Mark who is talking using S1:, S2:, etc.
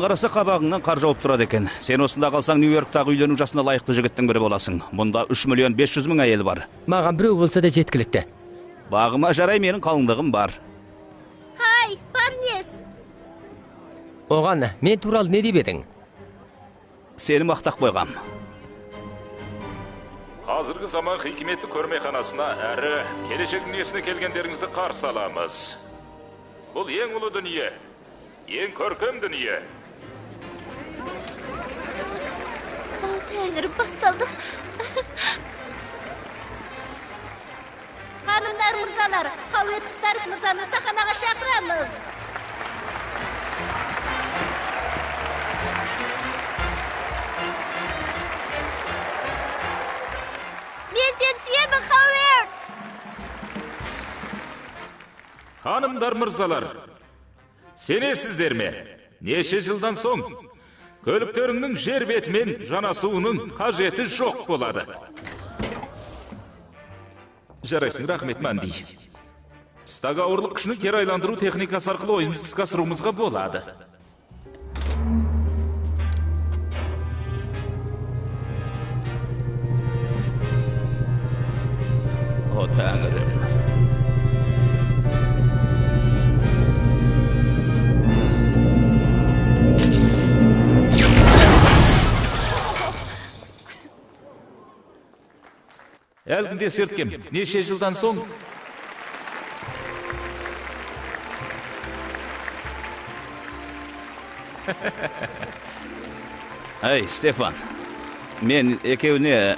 S1: Қараса қабағыңнан қар жауып тұрады екен. Сен осында қалсаң, Нью-Йорктағы үйлену жасына лайықты жігіттің бірі боласың. Мұнда 3 миллион 500 мың әйел бар.
S2: Маған біреу болса да жеткілікті.
S1: Бағыма жарай менің қалыңдығым бар.
S3: Хай, Барнес!
S2: Оған мен туралы не деп едің?
S1: Сені мақтап қойғам.
S4: Қазіргі заман хикметті көрмеханасына әрі келешек дүниесіне келгендеріңізді қарсы аламыз. Бұл ең ұлы дүние, ең көркем дүние.
S3: О, тәңірім, басталды. Ханымдар, мырзалар, Хауэрд Старк мырзаны саханаға шақырамыз. Мен сені сүйемін, Хауэрд!
S4: Ханымдар, мырзалар, сенесіздер ме? Неше жылдан соң көліктеріңнің жер бетімен жанасуының қажеті жоқ болады. Жарайсың, рахмет, Манди. Стаг ауырлық күшінің кері айландыру техникасы арқылы ойымызды іске асыруымызға болады.
S1: О, тәңірім.
S4: Әлгінде ескерткем, неше жылдан соң
S1: Әй, Стефан, мен екеуіне